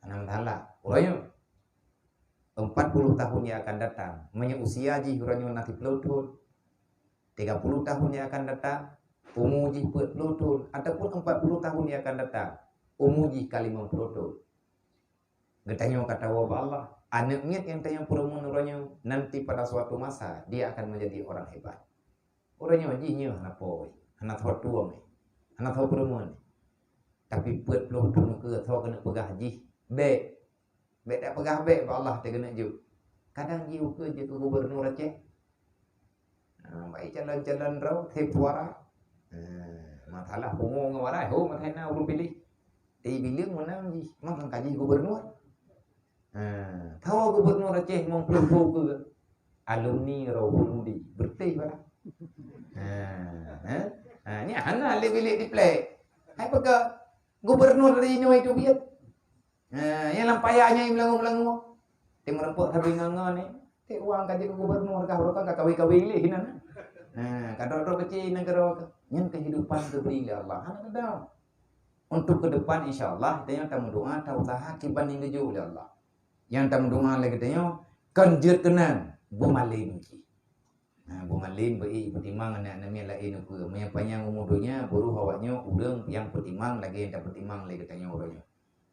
Hana masalah. Uroe nyoe. empat puluh tahun yang akan datang, meunyoe usia jih uroe nyoe na siplôh thon, tiga puluh tahun yang akan datang, umu jih peuet puluh thon, ataupun empat puluh tahun yang akan datang, umu jih ka limong puluh thon. Geutanyoe ka tawoe bak Allah, aneuk miet nyang tanyoe peurumoh uroe nyoe, nanti pada suatu masa dia akan menjadi orang hebat. Uroe nyoe jih nyoe hana po, hana tho tueng, hana tho peurumoh. Tapi peuet ploh thon keu tho keuneuk peugah jih, bèk. Bèk tapeugah bèk bak Allah teuh keuneuk jok. Kadang jih ukeue jeuet keu gubernur Aceh. Ha, bak calon-calon droe, thép suara. Ha, masalah pungo ngon warai, ho masalah na ureueng piléh. Di Bileung meunang jih, maka ka jih gubernur. Ha, tho gubernur Aceh limong ploh thon keu alumni Rohul Mudi, beureutéh barang. Ha, ha. Ha, nyan hana lé bilék diplek. Hai peugah gubernur dari nyoe itu biet. Ha, nyang lam paya nyan meulangô-meulangô. Teumeureumpok sabe ngon-ngon ni. Cit uang ka jeuet keu gubernur kah, ureueng ka kawé-kawé lé hinan. Ha, ka droe-droe keucil nanggroe ka. Nyan kehidupan geubri lé Allah. Hana keudroe. Untuk ke depan, insya Allah, geutanyoe tameudoa, tausaha kiban nyang geujok lé Allah. Nyang tameudoa lé geutanyoe, kon jeuet keunan, beumalém jih. Ha, beumalém, beu-i peutimang aneuk-aneuk miet laén ukeue. Meunyoe panyang umu donya, beuruh awaknyoe ureueng nyang peutimang lagèe nyang tapeutimang lé geutanyoe uroe nyoe.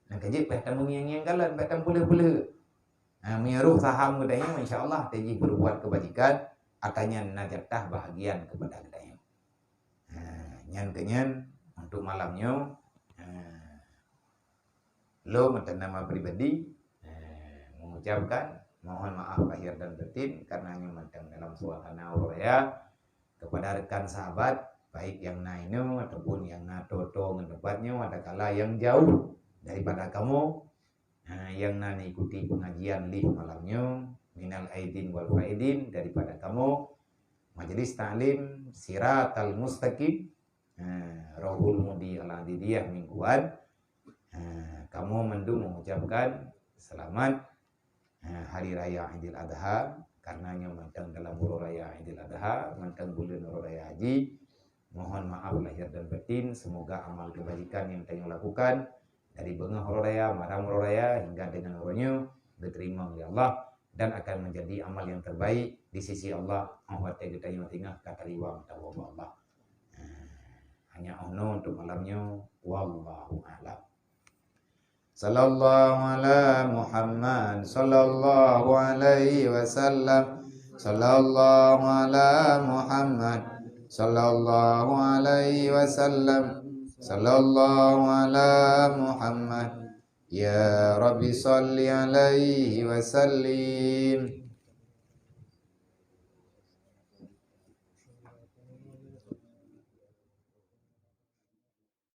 Nyang ka jeuet payah tameungieng-ngieng kalon, payah tapeuleuh-peuleuh. Ha, meunyoe roh saham geutanyoe, insya Allah, tajih berbuat kebajikan, ata nyan na jatah bahagian kepada geutanyoe. Ha, nyan keuh nyan untuk malam nyoe. Ha, lôn meunan nama pribadi, ha, mengucapkan mohon maaf lahir dan batin karena nyoe mantong dalam suasana uroe raya kepada rekan sahabat, baik nyang na inoe ataupun nyang na toe-toe ngon teumpat nyoe, adakala nyang jauh daripada kamoe, ha, nyang na mengikuti pengajian live malam nyoe, minal aidin wal faidin daripada kamoe, Majelis Taklim Siratal Mustaqim, ha, Rohul Mudi Al-Adidiyah Mingguan. Ha, kamoe mandum mengucapkan selamat, ha, Hari Raya Idul Adha, karena nyoe mantong dalam uroe raya Idul Adha, mantong buleuen uroe raya haji. Mohon maaf lahir dan batin, semoga amal kebajikan yang tanyoe lakukan dari beungoh uroe raya, malam uroe raya, hingga dengan uroe nyoe diterima oleh Allah dan akan menjadi amal yang terbaik di sisi Allah, 'oh watèe geutanyoe singoh ka tariwang tawöb Allah. Ha, hanya 'oh noe untuk malam nyoe, wallahu a'lam. Sallallahu ala Muhammad, sallallahu alaihi wasallam. Sallallahu ala Muhammad, sallallahu alaihi wasallam. Sallallahu ala Muhammad. Ya Rabbi, salli alaihi wasallim.